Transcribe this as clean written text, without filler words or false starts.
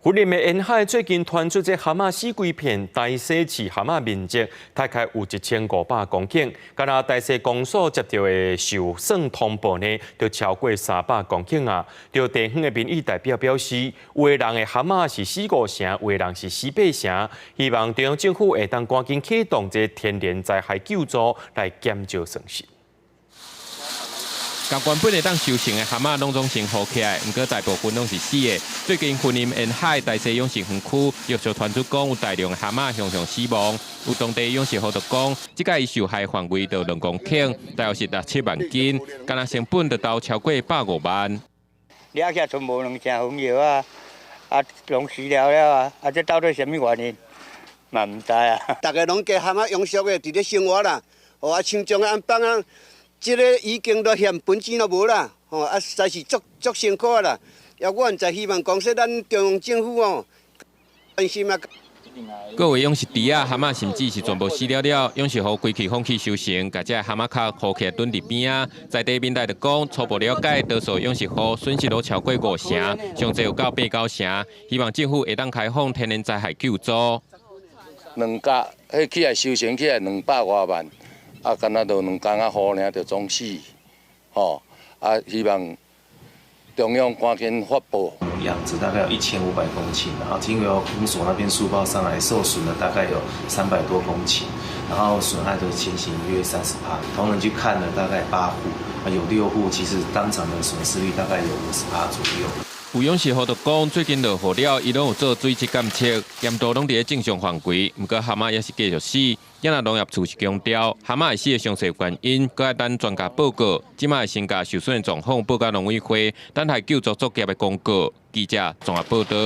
雲林的沿海最近傳出這蛤仔死規片，大溪飼蛤仔面積大概有1500公頃，敢若大溪公所接著的受損通報呢，就超過300公頃啊！著地方的民意代表表示，有的人的蛤仔是死五成，有的人是死八成，希望中央政府會當趕緊啟動這天然災害救助來減少損失。共原本會當收成的蛤仔攏總先好起來，毋過大部分攏是死的。最近雲林沿海大溪養殖園區陸續傳出講有大量的蛤仔向向死亡，有當地養殖戶就講，這擺受害範圍就2公頃，大約是六七萬斤，干焦成本就投超過150萬。掠起來賰無兩成紅葉啊，啊，攏死了了啊，啊，這到底啥物原因？嘛毋知啊。逐家攏加蛤仔養殖的，佇咧生活啦，哦啊，像種按放啊。這个已經都嫌本錢都無啦，吼啊，實在是足足辛苦啦。也我在希望講說，咱中央政府哦，關心啊。閣有養殖池仔蛤仔甚至是全部死了了，養殖戶規氣放棄收成，共這蛤仔殼箍起來囤佇邊仔。在地民代就講，初步了解，多數養殖戶損失都超過五成，上濟有到八九成。希望政府會當開放天然災害救助。兩甲，彼起來收成起來200外萬。啊，敢若就兩工仔雨爾，就總死，吼！啊，希望中央趕緊發報。養殖大概有1500公頃，然後經由公所那邊速報上來，受損的大概有300多公頃，然後損害的情形約30%。同仁去看了大概八戶，有六戶其實當場的損失率大概有50%左右。有養殖戶就講，最近落雨了，伊攏有做水質監測，鹽度攏佇咧正常範圍，毋過蛤仔也是繼續死。也若農業處是強調，蛤仔會死的詳細原因，閣愛等專家報告。這擺會先共受損的狀況報告農委會，等待救助作業的公告。記者綜合報導。